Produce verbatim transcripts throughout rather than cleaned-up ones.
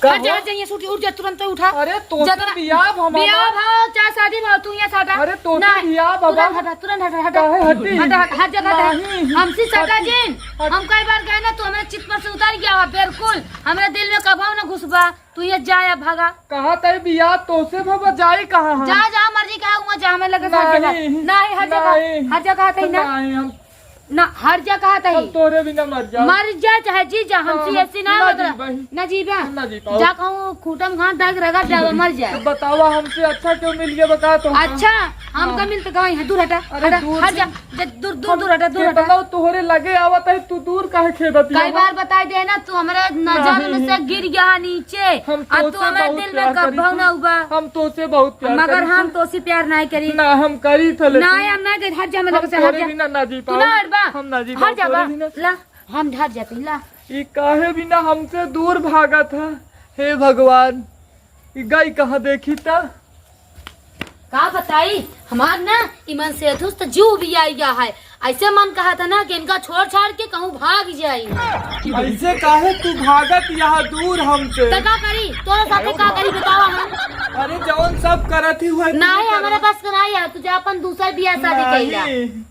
का हट जा, हो? हट जा, यहाँ से उठ, उठ जा, तुरंत उठा। अरे, तोसे जतरा बियाह भवा बियाह बा। भवा, चाहे शादी भवा, तू यहाँ से हटा। अरे, तोसे नहीं, बियाह भवा। तुरंत हटा, तुरंत हटा, हटा। काहे हटी? हटा, हट, हट जा, हट। नहीं, हमसे सटा हटी, जिन। हट। हम कई बार गए ना, तू हमरे चित पर से उतर गया हुआ, बिल्कुल। हमरे दिल में कबहू ना घुसबा, तू यहाँ जा या भागा। कहा तय बियाह तोसे भवा, जाई कहाँ हम? जा, जा, मर्जी कहा, वहाँ जा, हमें लगे हर जगह। नहीं, नहीं, हर जगह, नहीं। हर जगह तय ना। नहीं, हम ना, हर जगह तही। हम तोरे बिना मर जाओ। मर जा चाहे जी जा, हमसे हाँ, ऐसी ना ना मत जी रह। बहिन। ना जीबा। हम ना जी पाओ। जा कहूँ खूंटा में घास डाल के रगड़ जावा, मर जा। तो बतावा, हमसे अच्छा क्यों मिल गया, बता तो। अच्छा, हमका हाँ। मिलत गवा है, दूर हटा, अरे हटा, दूर हट से जा, जा, दूर, दूर, हम दूर हटा, दूर हटा। केतना तोहरे लगे आवत है, तू दूर काहे खेदत कई आवा? बार बताई दे ना, तू हमरे नजर में नहीं। से गिर गया है नीचे, हम और तू तोसे हमरे बहुत दिल में प्यार करी कब्बो थी। ना उबा। हम तोसे बहुत प्यार मगर करी हम थी। तोसे प्यार नहीं करी। ना, हम करी थे, लेकिन ना, हम ना करी, हट जा, हम हमें लगे से हट तोरे जा। बिना ना जी तू ना पाओ। हटबा? हम ना जी हट पाओ जाबा। तोरे बिना। ला, हम हट जाते, ला। ई काहे बिना हमसे दूर भागत है? हे भगवान, ई गई कहाँ देखी त? का बताई, हमार ना ई मन से अधुस त जीव भी आई गया है। ऐसे मन कहा था ना कि इनका छोड़ छाड़ के कहूँ भाग जाई। ऐसे काहे तू भागत यहाँ दूर हमसे? त का करी? तोरे साथे का करी बतावा हम? अरे जौन सब करत ही हुआ नहीं, हमारे बस का नहीं है, तू जा अपन दूसरा बियाह शादी नहीं। कइला।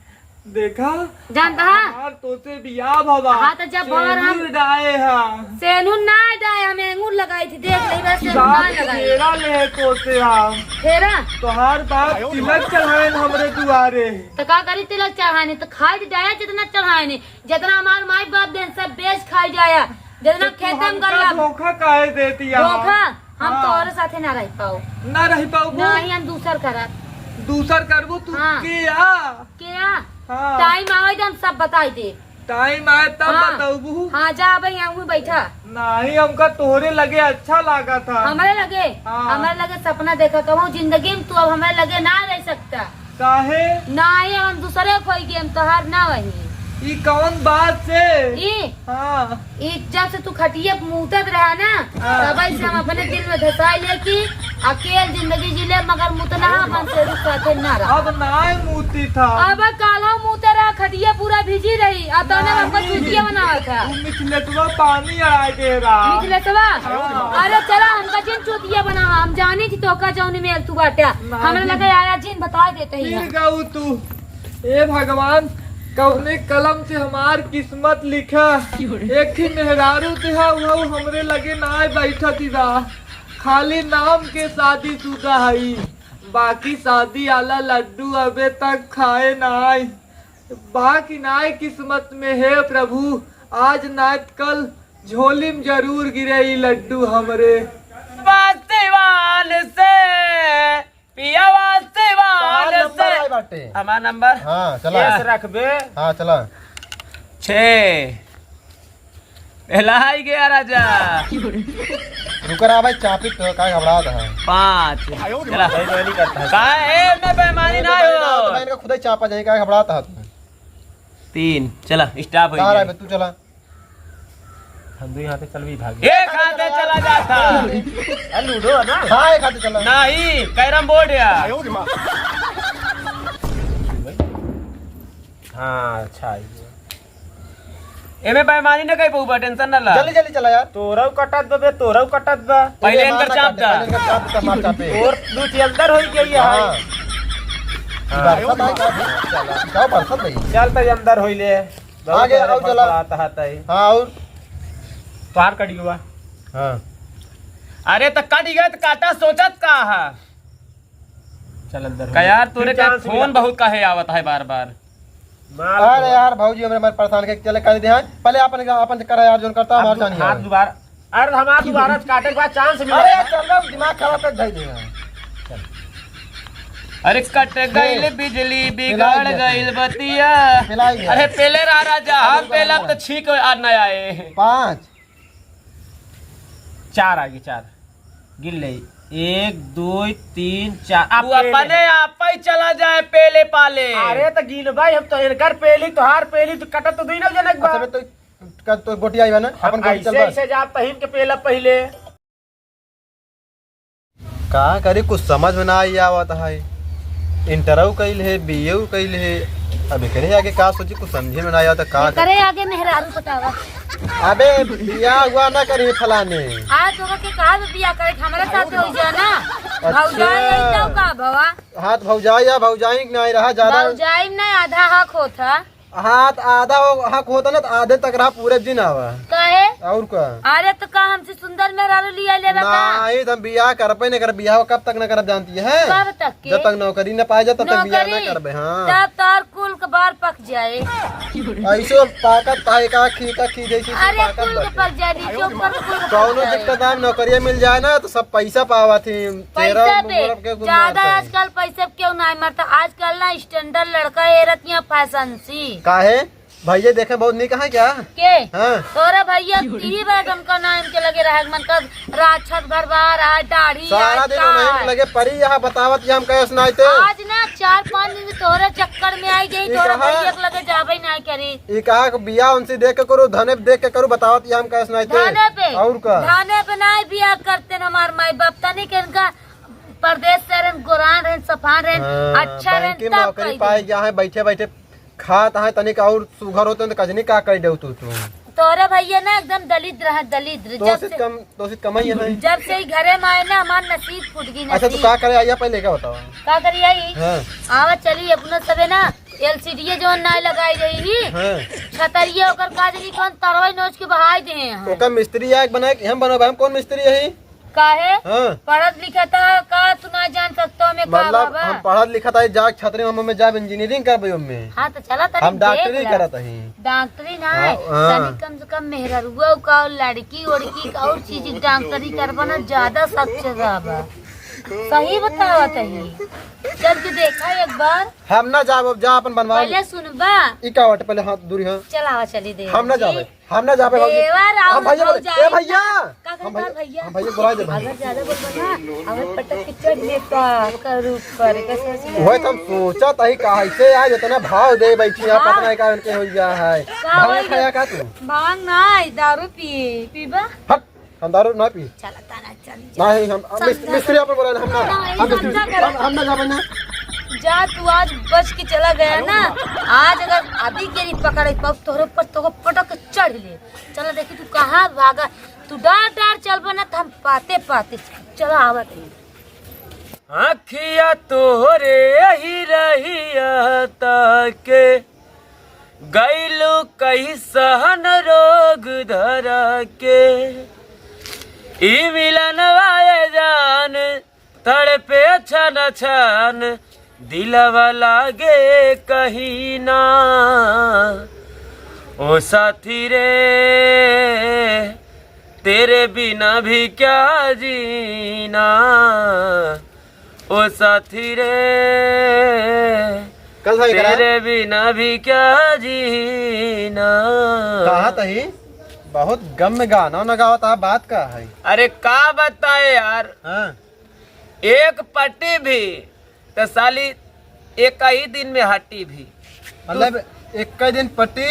देखा? जानता है? हमार तोसे बियाह भवा। हाँ, तो जब भवा हम सेनुर डाए हा। सेनुर ना डाए, हम एंगुर लगाई थी, देख ले, बस सेनुर ना बाप लगाई। फेरा ले तोसे हम। फेरा? तोहार बाप तिलक चढ़ाएन हमरे दुआरे। तो का करी तिलक चढ़ाने? तो खाई डाया जितना चढ़ाए ने, जितना हमार माई बाप देन सब बेच खाई जाया, जितना तो तू खेते में हमका गल्ला धोखा काहे देती है? धोखा? हम हाँ। तोहरे साथे ना रह पाओ। ना रह पाओ? नहीं, हम दूसर करब। दूसर करबू तू? हाँ। के आ? के आ? हाँ। टाइम आवे तो हम सब बताई दे। टाइम आए तब हाँ। बताऊबू? हाँ, जा अबे यहाँ उहीं बैठा। नहीं, हमका तोहरे लगे अच्छा लागा था। हमरे लगे? हाँ। हमरे लगे सपना देखा, कहूँ जिंदगी में तू अब हमरे लगे ना रह सकता। काहे? नाही, हम दूसरे खोई के, हम तोहार ना वही। ई कौन बात से? ई? हाँ। ई जब से तू खटिए पे मूतत रहा ना, हाँ। तबै से हम अपने दिल में धसाई ले कि अकेल जिंदगी जी ले, मगर मुतना हम सेनुर साथे ना रहा। अब नाय मूती था। अब काल्हौ मूते रहा, खटिया पूरा भीजी रही, आ तने नाहीं। हमको चुतिया बनावा था। उ मिथिलेशवा पानी अड़ाए दे रहा। मिथिलेशवा? हाँ। अरे चला, हमका जिन चुतिया बनावा, हम जानी थी तोका जौनी मेल तू बाट्या। नाहीं। हमरा लगे आया जिन बता देते ही फिर हैं। गऊ तू। ए भगवान, कौने कलम से हमार किस्मत लिखा। एक ही मेहरारू ते हा, उहौ हमरे लगे नाय बैठत ही रहा। खाली नाम के शादीशुदा हई, बाकी शादी आला लड्डू अबे तक खाए नाय। बा कि नाय किस्मत में, हे प्रभु, आज नाय त कल झोली में जरूर गिरे ई लड्डू हमरे। बस्तीवान से पियावा सिवान तोहार नंबर से। आए बाटे। हमार नंबर? हाँ, चला। केस रखबे। हाँ, चला। छे। पहला आई गया राजा। रुक रहा भाई, चापी तो का घबरात है। पाँच। चला। भाई, मैं नहीं करता है। का है? मैं बेईमानी ना हो। मैं इनका खुद ही चापा जाए, का घबरात है तू? तीन। चला, स्टॉप हो कहाँ गया। रहा है बे? तू चला। हम दो यहाँ से चल भी भागे। एक हाथे चला जाता। ए, लूडो है ना? हाँ, एक हाथे चला। नहीं, कैरम बोर्ड है। हाँ, अच्छा है। एमे बेईमानी न कही पऊबा, टेंशन न ला। जल्दी, जल्दी चला यार। तोरऊ कटत बा बे, तोरऊ कटत बा। पहले एमे इनकर मार ना चाप काटे, दा। पहले इनकर चाप दा, मार चापे। और दू ती अंदर होई गई है। हाँ। हाँ। बरसात आई का? चला। का बरसात भाई? चल, तो अंदर होई ले। बहुत आगे, सारे आओ, चला। बरसात आता है। हाँ, और? तोहार कट गवा। हाँ। अरे, तो कट गया, तो काटा सोचत का है? चल अंदर हो। का यार, तोरे फिर का चांस फोन मिला। बहुत काहे आवत है बार-बार? मार अरे दो। यार, भौजी हमरे, हमरे परेशान के चले कर दे हैं। पहले आपन, आपन से करा यार, जोन करता हमार अब जानी हाथ है। दोबारा, अरे हमार दोबारा काटे के बाद चांस मिला। अरे चल रहा, दिमाग खराब कर धर देगा। अरे कट गइल बिजली, बिगाड़ गइल बतिया। पिलाई गया। अरे पहले रहा राजा, हम पहले अब तो छींक आ ना आए। पाँच। चार आगे, चार। गिन ले। एक, दो, तीन, चार। अब वो पेले। अपने आप ही चला जाए पेले पाले। अरे तो गिन भाई, हम तो इनकर पेली, तोहार पेली, तो कटत तो दुई ना जनक बा। अच्छा, तो, का तो गोटी आई बा ना? हम अपन गोटी ऐसे, चल बा। ऐसे जा पहिन के पेला पहिले। का करी, कुछ समझ में ना आई आवत है। इंटरऊ कइल है, बीएऊ कइल है, अब एकरे आगे का सोची, कुछ समझे में ना आवत का करे। आगे मेहरारू बतावा। अबे बियाह हुआ ना करी फलाने। आज ओकर के कहा बे बियाह करे, हमरा साथे हो जाना। अच्छा। भौजाई आई तब का भवा? हाँ, तो भौजाई या भौजाई के नाई रहा ज्यादा। भौजाई में ना आधा हक होत है। हाँ, तो आधा हो-, हक होता ना, तो आधे तक रहा, पूरे दिन आवा। काहे? और का? अरे, तो का हमसे सुंदर मेहरारू लिया लेबा का? नहीं, तो हम बियाह करबे नहीं करब। बियाह कब तक न करब जानती है? कब तक के? जब तक नौकरी न पाए, जब तक बियाह न नौकरी? करबे, हाँ। तब तार कुल के बार पक जाए। ऐसे पाकत पाए का खी का खी जैसी अरे, पाकत कुल के बाटे। पक जाए, नीचे ऊपर कुल के पक कौनो जाए। दिक्कत ना, नौकरिया मिल जाए ना, तो सब पैसा पावा थी। पैसा तेरह पे मुहूर्त के कुछ ज्यादा मारता है। आजकल पैसा पे क्यों ना मरता? आजकल ना स्टैंडर्ड लड़का एरत यहाँ फैशन सी। काहे? भैया देखे बहुत निक है क्या? के? हाँ। तोरा भैया यही बात हमका ना इनके लगे रहा, मन का राक्षस भरवा रहा, दाढ़ी सारा आज दिन का उन्हीं के है। लगे परी यहाँ बतावत कि हम कैसे नाचते। आज ना चार पाँच दिन से तोरे चक्कर में आई जाई, ई तोरा कहा? भैया के लगे जाबे ना करी। ई कहा कि बियाह उनसे देख के करो, धने पे देख के करो, बतावत कि हम कैसे नाचते। धने पे? और का? धने पे ना बियाह करते न हमार माई बाप, तनी के इनका परदेस से रहन, गोरान रहन, सफान रहन, हाँ, अच्छा रहन, बैंक में तब नौकरी कही पाए दे। गया है, बैठे बैठे खात है, तनिक और सुघर होते तो कजनी का कर देऊ तू, तू। तोरे भैया ना एकदम दलिद्र है, दलिद्र। तो जब से से कम, तो से कमाई है। जब से ही घरे में आए ना, हमार नसीब फूट गई, अच्छा, तू नसीब। का करे आइया, पहले का बताओ? का करी आई? हाँ। आवा चली अपना सबे ना, एलसीडीए जो ना लगाई रही ही, हाँ। छतरिया ओकर का जनी कौन तरवाई नोच के बहाई दे हैं। ओकर मिस्त्री आके बनाए कि हम बनोबे, हम कौन मिस्त्री है? काहे? हाँ। पढ़त लिखत ह का, तू ना जान सकतो में का मतलब, बाबा? हम पढ़त लिखत हई, जाके छतरी में, में जाब इंजीनियरिंग करबे ओमे। हाँ, तो चला तनी हम देख डॉक्टरी ला। करत हई। डॉक्टरी ना हाँ, है, हाँ। तनी कम से कम मेहररुआ का और लड़की वड़की का और चीज डॉक्टरी करबा ना, ज्यादा सक्सेस बा। सही बतावत हई। चल के देखा एक बार। हम ना जाब, अब जा अपन बनवा ले। पहले सुनबा। ई का बाटे, पहले हाथ दूरी, हाँ। चलावा चली दे। हम ना जाबे। हम ना जाबे भौजी। देवर और हम भैया बोले, भौजाई ए भैया! का कहता हम भैया, भैया? हम भैया बोला दे भैया। अगर ज्यादा बोलबा ना, हमें पटक के चढ़ लेता, का रूप पर, का सोच ले। वही तो हम सोचत हई, कैसे आज इतना भाव दे बैठी है, हाँ। पता नहीं का उनके हो गया है। का भांग भाई खाया का तू? भांग ना, दारू पी, पीबा? हट, हम दारू ना पी। चला, तारा चल जा। नहीं, हम, हम मिस-, समझा मिस्त्री कर। अपन बोला, हम ना, नहीं, हम मिस्त्री, समझा कर। हम, हम ना जाबे ना। जा, तू आज बच के चला गया ना, आज अगर अभी के नहीं पकड़े पाऊ, तोहरे पर तोको पटक के चढ़ ले। चला देखी तू कहाँ भागा, तू डार डार चलबा ना, तो हम पाते पाते चला आवत हई। आँखिया तोहरे यही रहिया ताके, गइलू कइसन रोग धरा के। ई मिलन वाए जान, तड़पे छन छन, दिलवा लागे कहीं ना। ओ साथी रे, तेरे बिना भी क्या जीना, ओ साथी रे, कल था एकरा? तेरे बिना भी क्या जीना। कहा तही? बहुत गम में गाना न गावत आ, बात का है? अरे का बताए यार, हाँ। एक पट्टी भी तो साली एक ही दिन में हटी भी। मतलब, एक ही दिन पट्टी,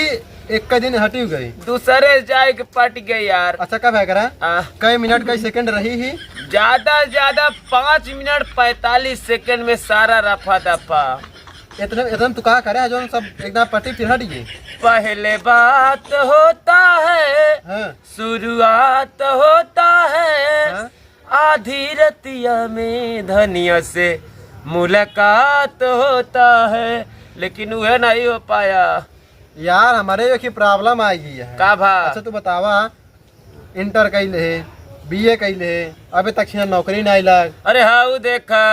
एक ही दिन हटी गई। दूसरे जाए के पट गई यार। अच्छा, कब है करा? आ। कई मिनट, कई सेकंड रही ही? ज्यादा से ज्यादा पाँच मिनट पैंतालीस सेकंड में सारा रफा दफा। इतने, इतने तू कहा करे, जो सब एकदम पट्टी फिर हट गई। पहले बात होता है, हाँ। शुरुआत होता है, हाँ। आधी रतिया में धनिया से मुलाकात होता है, लेकिन वह नहीं हो पाया। यार, हमारे एक ही प्रॉब्लम आ गई है। का भा? अच्छा, तू बतावा, इंटर कैले है, बीए कैले है, अबे तक यहाँ नौकरी नहीं लग। अरे हाँ, वो देखा,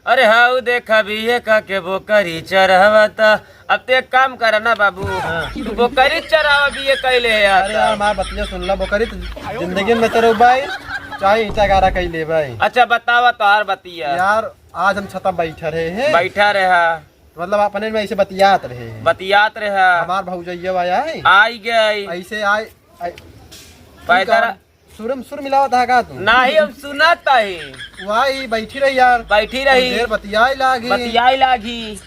अरे हाँ, वो देखा, बीए का के बोकरी चढ़ावता। अब ते एक काम करा ना बाबू, हाँ। तू बोकरी चरावा, बीए कैले है यार। अरे यार, हमार बतिया सुन ला, बोकरी तो जिंदगी में चरो भाई, चाहे ईंटा गारा कैले भाई। अच्छा बतावा तोहार बतिया। यार, आज हम छता बैठा रहे हैं। बैठा रहा। मतलब अपने में ऐसे बतियात रहे हैं। बतियात रहा। हमार भौजैया आया है। आई गई। ऐसे आए, आए। पैदल। सुर, सुर मिलावत है का तू? नाही, हम सुनत ही। वही बैठी रही यार। बैठी रही। हम ढेर बतियाए लागी। बतियाए लागी।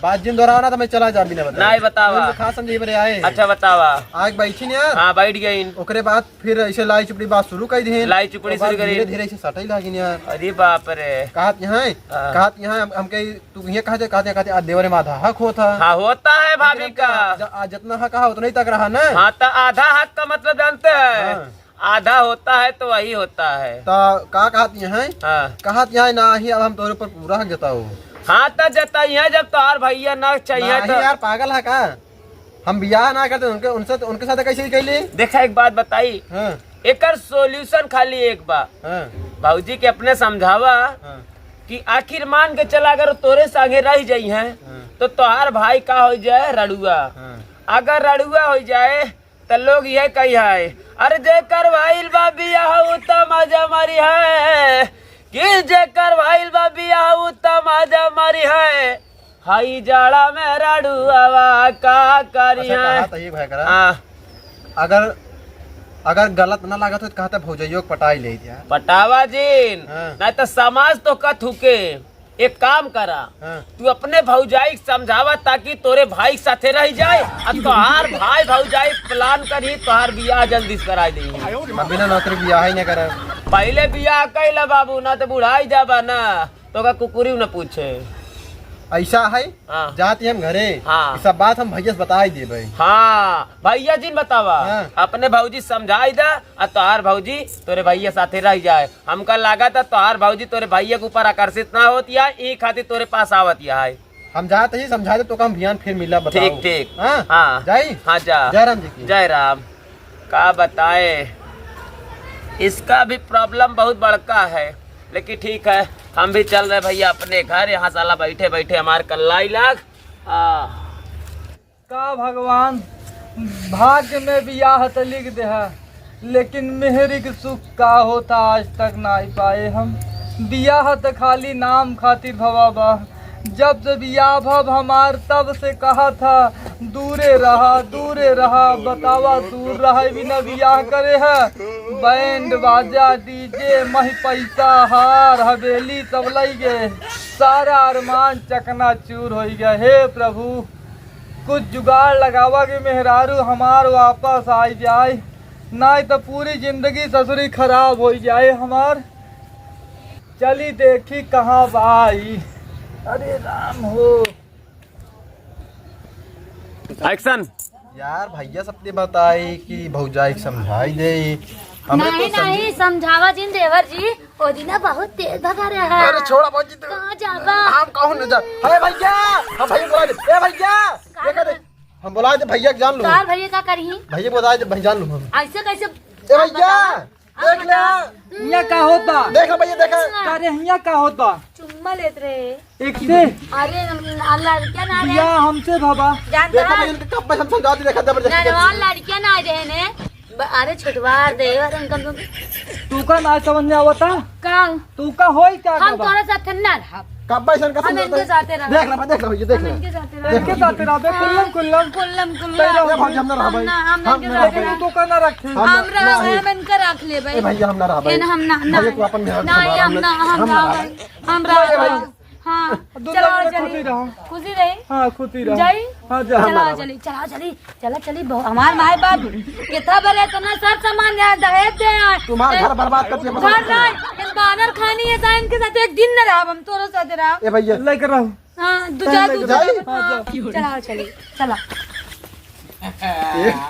बात जिन दोहरावा ना तो मैं चला जा बिना बताए। नाहीं बतावा। तुम तो खास समझे बरे आए। अच्छा बतावा। आग बैठी न यार। हाँ, बैठ गई। ओकरे बाद फिर ऐसे लाई चुपड़ी बात शुरू कर दी। लाई चुपड़ी शुरू करी। धीरे धीरे ऐसे सटई लागिन यार। अरे बाप रे। कहत यहाँ है, हाँ। कहत यहाँ हम, हमके तू यहाँ कहते, कहते, कहते आज देवरे में आधा हक होता। हाँ, होता है भाभी लेकिन का। ज-, आज जितना हक है उतना ही तक रहा ना। हाँ, तो आधा हक का मतलब जानते हैं? हाँ। आधा होता है तो वही होता है। तो का कहत यहाँ है? हाँ। कहत यहाँ है ना ही, अब हम तोरे ऊपर पूरा हक जताओ। हाँ, तो जताइए जब तोहार भैया ना चाहिए नहीं तो। यार, पागल है का? हम बियाह ना करते उनके, उनसे तो, उनके साथ कैसे ही कैली? देखा, एक बात बताई। हाँ। एकर solution खाली एक बा। हाँ। भौजी के अपने समझावा हाँ। कि आखिर मान के चला, अगर तोरे संगे रह जाई हैं, हाँ। तो तोहार भाई का हो जाए? रड़ुआ। हाँ। अगर रड़ुआ हो जाए, तो लोग ये कही है, "अरे, जेकर भइल बा बियाह, उ त मजा मारी है, कि जेकर भइल बा बियाह, उ त मजा मारी है।" हई जाड़ा में रड़ुआवा का करी अच्छा, है? कहा तो ये भाई करा। हाँ। अगर, अगर गलत ना लागत हो तो कहते भौजइयो के पटाई ले दिया। पटावा जिन, हाँ। नहीं तो समाज तो का थूके। एक काम करा, हाँ। तू अपने भौजाई के समझावा ताकि तोरे भाई के साथे रह जाए। अब तोहार भाई भौजाई plan करी, तोहार बियाह जल्दी से कराई दे। हम बिना नौकरी बियाह ही नहीं करे। पहले बियाह कैला बाबू, ना तो बुढ़ाई जाबा ना। तो का कुकुरी न पूछे। ऐसा है, हाँ। जाती हम घरे, हाँ। ई सब बात हम भैया से बताई देबे। हाँ, भैया जिन बतावा, हाँ। अपने भौजी समझाई दा, आ तोहार भौजी तोरे भैया साथे रह जाए। हमका लागत है तोहार भौजी तोरे भैया के ऊपर आकर्षित ना होती है, ई खातिर तोरे पास आवत है। हम जात ही समझा दे, तो का हम बिहान फिर मिला, बताओ। ठीक, ठीक। हाँ? हाँ। जाई? हाँ, जा। जय राम जी की। जय राम। का बताए, इसका भी problem बहुत बड़का है, लेकिन ठीक है, हम भी चल रहे भैया अपने घर। यहाँ साला बैठे बैठे हमार कल्लाई लाग। हाँ। का भगवान, भाग्य में बियाह त लिख देहा, लेकिन मेहरी के सुख का होता आज तक नाई पाए हम। बियाह त खाली नाम खातिर भवा बा। जब से बियाह भव हमार तब से कहा था, "दूरे रहा, दूरे रहा।" बतावा, दूर रहे बिना बियाह करे है। बैंड बाजा, DJ, मही पैसा, हार हवेली सब लई गए। सारा अरमान चकनाचूर होई गया। हे प्रभु, कुछ जुगाड़ लगावा कि मेहरारू हमार वापस आई जाए, नाई तो पूरी जिंदगी ससुरी खराब होई जाए हमार। चली देखी कहाँ बाई। अरे राम हो। Action। यार भैया सबके बताई कि भौजाई के समझाई दे। हमरे नहीं, तो समझ- नहीं, समझावा जिन देवर जी, ओ दिना बहुत तेज भगा रहा है। अरे छोड़ा भौजी तू। कहाँ जाबा? हम कहूँ न जा। अरे भैया, हम भैया बुला दे। ए भैया, का देखा दे। करबा? हम बुला दे भैया के जान लो। तोहार भैया का करही? भैया बुला दे, भाई जान लो हम। ऐसे कैसे? ए भैया, आप बताओ। देख ले। यहाँ का होता? देख ले भैया, देखा। का रे, यहाँ का होता? चुम्मा लेत रहे। एक से? अरे, न-, न-, लड़कियां ना रहे। बियाह हमसे बाबा। जानता देखा है? भैया, इनके कब हम समझा दे, देखा जबरदस्ती ना, करती है। लड़कियां ना रहे ने। ब-, अरे, छुटवा दे, अरे, इनका तो तू का ना समझ में आवता? का? तू का होई का हम बाबा? तोरे साथ ना रहब। कब भाई सन का हम समझौता इनके है? साथे रहब। देख ले, देख ले, ये देख हम ले। इनके साथे रहब। इनके साथे रहबे, हाँ। कुल्लम, कुल्लम। कुल्लम, कुल्लम। तेरा ए भाई, हम ना रहबै। हम ना, हम हम इनके ना साथे रहबै। रहब। तू का ना रखे? हम हम ना रहबै। रहब, हम इनका रख लेबै। ए भैया, हम ना रहबै। एन हम ना, ना। भैया को अपन मेहर नहीं, हम ना, हम हम ना रहबै। रहबै। हम ए भाई। रहबै। हाँ, दुनिया चला में चली। खुशी रहो। खुशी रही। हाँ, खुशी रहो। जाई? हाँ, जा। चला चली, चला चली, चला चली, बहु-, हमार माई बाप कितना बड़े इतना सब सामान यहाँ दहेज दे आए। तुम्हार ए, घर बर्बाद कर दिया, घर नहीं, इन बानर खानी है, जा इनके साथ एक दिन न रहब, हम तोरो साथ रहब। ए भैया। लेकर रहो। हाँ, दू जा, दू जाई? हाँ, जा। चला चली, चला। ए,